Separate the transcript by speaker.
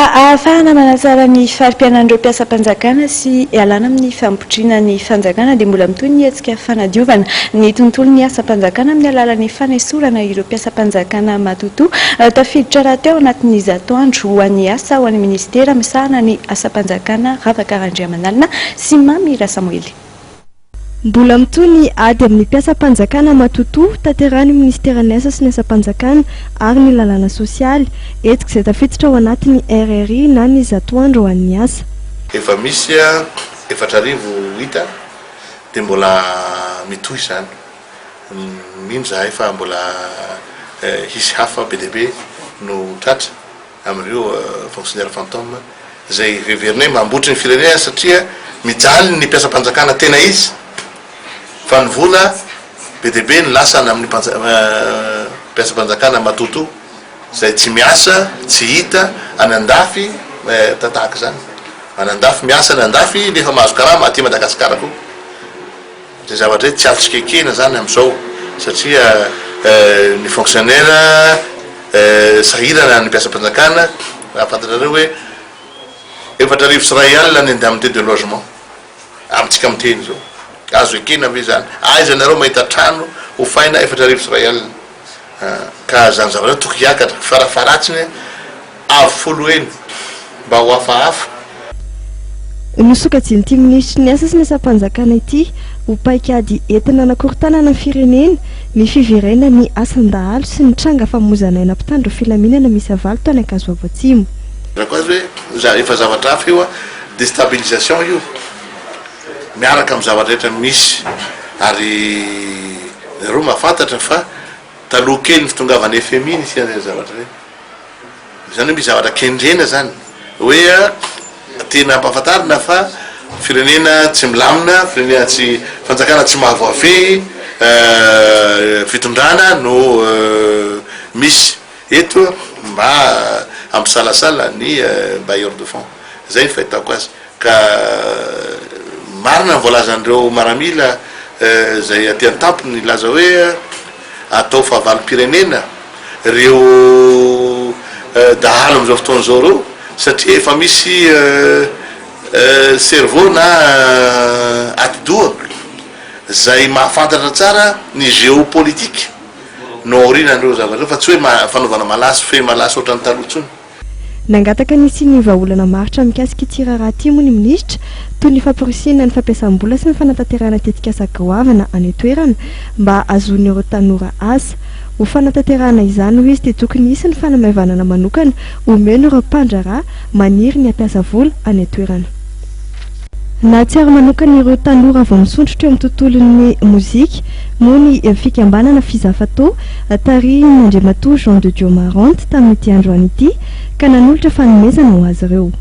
Speaker 1: Mba ahafahana manatsara ny fari-piainan'ireo mpiasam-panjakana sy ialana amin'ny fampitriana ny fanjakana dia mbola mitohy ny hetsika fanadiovana ny tontolon'ny asam-panjakana amin'ny alalan'ny fanesorana ireo mpiasam-panjakana matotoa. Tafiditra rahateo anatin'ny 100 andro ho an'ny asa ho an'ny minisitera misahana ny asam-panjakana Ravaka Randriamanalina sy Mamy Rasamoely.
Speaker 2: Mbola mitohy ny ady amin'ny mpiasam-panjakana matotoa tanterahin'ny minisiteran'ny Asa sy ny Asam-panjakana ary ny lalàna sosialy, hetsika izay tafiditra ao anatin'ny RRI na ny 100 andro ho an'ny asa.
Speaker 3: Efa misy 4000 hita dia mbola mitohy izany. Mino izahay fa mbola hisy hafa be dia be no tratra. amin'ireo fonctionnaire fantôme izay heverinay mambotry ny firenena satria mijaly ny mpiasam-panjakana tena izy fa ny vola be dia be no lasana amin'ny mpiasam-panjakana matotoa izay tsy miasa, tsy hita any andafy tahaka izany, any andafy miasa any andafy nefa mahazo karama aty Madagasikara koa. Izay zavatra izay tsy azontsika ekena izany amin'izao satria ny fonctionnaire sahirana ny mpiasam-panjakana raha fantatrareo hoe 1400 ny indemnité de logement amintsika miteny izao. Azo ekena ve izany? Aiza nareo mahita trano hofaina 1400? Ka izany zavatra izany tokony hiakatra farafaharatsiny avo folo heny mba ho hafahafa.
Speaker 2: Nosokajian'ity minisitry ny Asa sy ny Asam-panjakana ity ho paikady entina hanakorontanana ny firenena ny fiverenan'ny asan-dahalo sy ny tranga famoizan'aina mpitandro filaminana miisa valo tany Ankazoabo Atsimo.
Speaker 3: Lazaiko azy hoe efa zavatra hafa io, destabilisation io miaraka amin'ny zavatra rehetra misy ary nareo mahafantatra fa taloha kely ny fitongavan'ny FMI nisian'ireny zavatra ireny. Izany hoe misy zavatra kendrena zany hoe tena ampahafantarina fa firenena tsy milamina, firenena tsy, fanjakana tsy mahavoafehy fitondrana no misy eto mba hampisalasala ny bailleur de fonds. Zay ny fahitako azy. Ka marina ny voalazan'ireo maramila izay aty an-tampony nilaza hoe atao fahavalom-pirenena ireo dahalo amin'izao fotoana izao ireo satria efa misy cerveau na atidoha izay mahafantatra tsara ny géopolitique no aorianan'ireo zavatra ireo fa tsy hoe fanaovana malaso fe malaso ohatran'ny taloha intsony.
Speaker 2: Nangataka ny hisian'ny vahaolana maharitra mikasika ity raharaha ity moa ny minisitra, toy ny famporisihina ny fampiasam-bola sy ny fanatanterahana tetikasa goavana any an-toerana mba hahazoan'ireo tanora asa. Ho fanatanterahana izany, hoy izy, dia tokony hisy ny fanamaivanana manokana omena ireo mpandraharaha maniry ny hampiasa vola any an-toerana. Nahatsiaro manokana ireo tanora vao misondrotra eo amin'ny tontolon'ny mozika moa ny fikambanana Fizafato tarihin'Andriamatoa Jean de Dieu Marante tamin'ity androany ity ka nanolotra fanomezana ho azy ireo.